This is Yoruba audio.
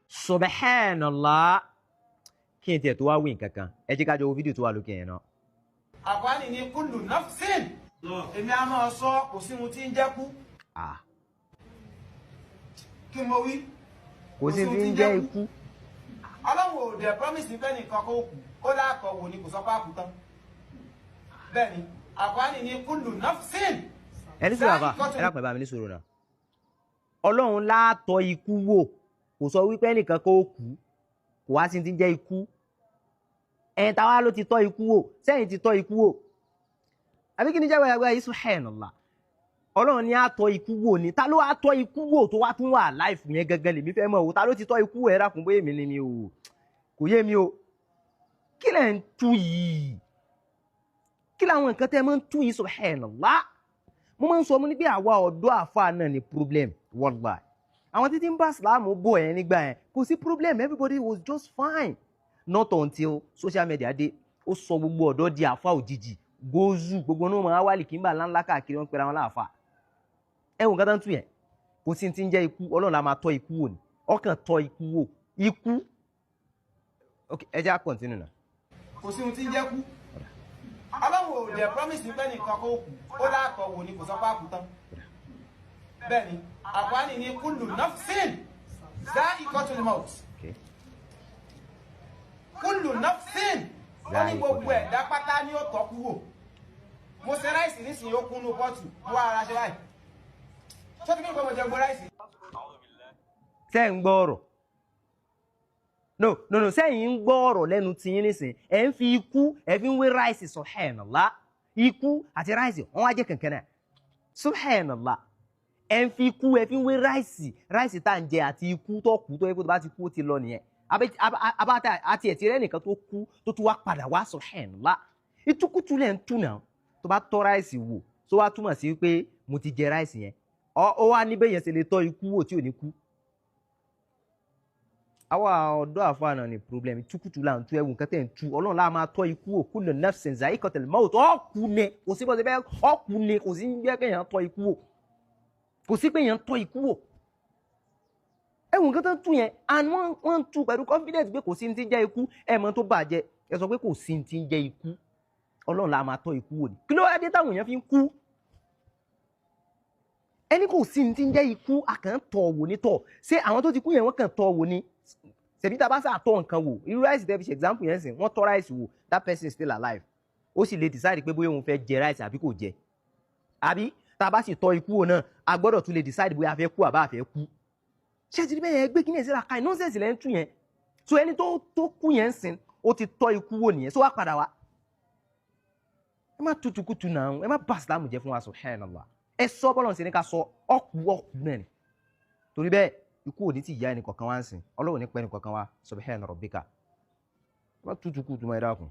Subhanallah. Kí n tiẹ̀ tó wá wí nǹkan kan, ẹ jẹ́ ká jọ wo fídíò tó wà lókè yẹn náà. Àkùránì ní kullu nafsin. Èmi a máa sọ kò sí ohun tí ń jẹ́ kú. Ah. Kí mo wí? Kò sí tí ń jẹ́ ikú. Ọlọ́run ò dẹ̀ promise pé nìkan kó kú, ó láàkọ̀ wò ni kò sọ pé àkú tán. Bẹ́ẹ̀ ni, Àkùránì ní kullu nafsin. Ẹni sọ̀rọ̀ àfà, ẹ dákun ẹ bá mi ní sọ̀rọ̀ náà. Ọlọ́run látọ̀ ikú wò, kò sọ wípé ẹnìkan kó kú, kò wá sí ti ń jẹ́ ikú. Ẹ̀yìn táwa ló ti tọ́ ikú wò, sẹ́yìn ti tọ́ ikú wò. Àbí kí ni jẹ́ wẹ́rẹ́wẹ́rẹ́ yìí? Subhanallah. Ọlọ́run ní àtọ́ ikú wò ni, ta ló wá tọ́ ikú wò tó wá tún wà láìfù yẹn gangan lèmi fẹ́ mọ̀ o, ta ló ti tọ́ ikú wò? Ẹ dákun, bóyá èmi ni mi ò kò yé mi o. Kí lẹ̀ ń tú yìí? Kí làwọn nǹkan tẹ́ máa ń tú yìí? Subhanallah. Mo máa ń sọ, mo ní pé àwa ọ̀dọ́ àfa náà ni problem, wallahi. Àwọn títí ń bá Ìsìlámù bọ̀ yẹn nígbà yẹn, kò sí problem, everybody was just fine. Not until social media dé, ó sọ gbogbo ọ̀dọ́ di àfa òjijì, góòzù, gbogbo náà máa wálì kí n bá ńláńlá káàkiri, wọn pera wọn láàfa. Ẹ wò nǹkan tó ń tú yẹn, kò sí ti ń jẹ́ ikú, Ọlọ́run la máa tọ́ ikú wò ni, ọkàn tọ́ ikú wò, ikú. Ok, ẹ jẹ́ á continue náà. Kò sí ohun tí ń jẹ́ kú. Ọlọ́run ò dẹ̀ promise pé nìkan kó kú, ó láàkọ̀ wò ni kò sọ pé àkú tán. Bẹ́ẹ̀ ni, Àkùránì ní kullu nafsin za'iqatul maut. Okay. Kullu nafsin, ó ní gbogbo ẹ̀dá pátá ní ó tọ́ kú wò. Mo ṣe ráìsì nísìnyí, ó kúnnú pọ́ọ̀tù, mo wá ara ṣe báyìí. Ṣé tí kí n pẹ́ mo jẹ gbogbo ráìsì? Ṣé ń gbọ́ ọ̀rọ̀? No, no, no, sẹ́yìn ń gbọ́ ọ̀rọ̀ lẹ́nu tiyín nísìn, ẹ̀ ń fi ikú, ẹ̀ fi ń wé ráìsì. Subhanallah. Ikú àti ráìsì, wọ́n wá jẹ́ kankan náà. Subhanallah. Ẹ̀ ń fi ikú, ẹ̀ fi ń wé ráìsì, ráìsì tá à ń jẹ àti ikú tó kú tó yẹ kó tó bá ti kú ó ti lọ nìyẹn. Abáta àti ẹ̀tì rẹ̀ nìkan tó kú tó tún wá padà wá. Subhanallah. Ìtukùtù lẹ̀ ń tú náà. Tó bá tọ́ ráìsì wò, tó wá túmọ̀ sí pé mo ti jẹ ráìsì yẹn. Ó wá níbẹ̀ yẹn ṣe lè tọ́ ikú wò tí ò ní kú. Àwa ọ̀dọ́ àfa náà ni problem, tukutu là ń tú, ẹwù nǹkan tẹ̀ ń tú. Ọlọ́run láà máa tọ́ ikú wò, kullu nafsin za'iqatul maut, ọ̀kú ni, kò sí bọ́sẹ̀ bẹ́ẹ̀, ọ̀kú ni, kò sí bẹ́ẹ̀ kéèyàn tọ́ ikú wò, kò sí pé èèyàn tọ́ ikú wò. Ẹwù nǹkan tó ń tú yẹn, and wọ́n ń tú pẹ̀lú confidence pé kò sí ní ti ń jẹ́ ikú. Ẹ̀ mọ́ tó bàjẹ́, ẹ sọ pé kò sí ní ti ń jẹ́ ikú, Ọlọ́run láà máa tọ́ ikú wò ni. Kí ló wá dé táwọn èèyàn fi ń kú? Ẹni kò sí ní ti ń jẹ́ ikú, a kàn ń tọ̀ wò ní tọ̀. Ṣé àwọn tó ti kú yẹn, wọ́n kàn tọ̀ wò ni? Ṣèbí tá a bá sà tọ́ nǹkan wò, irú ráìsì tẹ́ fi ṣe example yẹn sìn, wọ́n tọ́ ráìsì wò, that person is still alive, ó sì lè decide pé bóyá òun fẹ́ jẹ ráìsì àbí kò jẹ. Àbí tá a bá sì tọ́ ikú wò náà, a gbọ́dọ̀ tún lè decide bóyá a fẹ́ kú àbá a fẹ́ kú. Ṣé ti rí bẹ́ẹ̀ yẹn? Gbé kíní ẹ̀ síra káì, nonsense lẹ́ ń tú yẹn. So ẹni tó kú yẹn ń sìn, ó ti tọ́ ikú wò nìyẹn, so wá padà wá. Ẹ má tutù kutu náà, ẹ má bà Ìsìlámù jẹ́ fún wa. Subhanallah. Ẹ sọ bọ́lọ̀ sí ní ká sọ, ọkù ọkù náà ni. Torí bẹ́ẹ̀, ikú ò ní ti ìyá ẹnì kọ̀ọ̀kan wá ń sìn, Ọlọ́run ní pẹ́ ẹnì kọ̀ọ̀kan wá. Subhana rabbika. Ẹ má tutù kutu mọ́, ẹ dákun.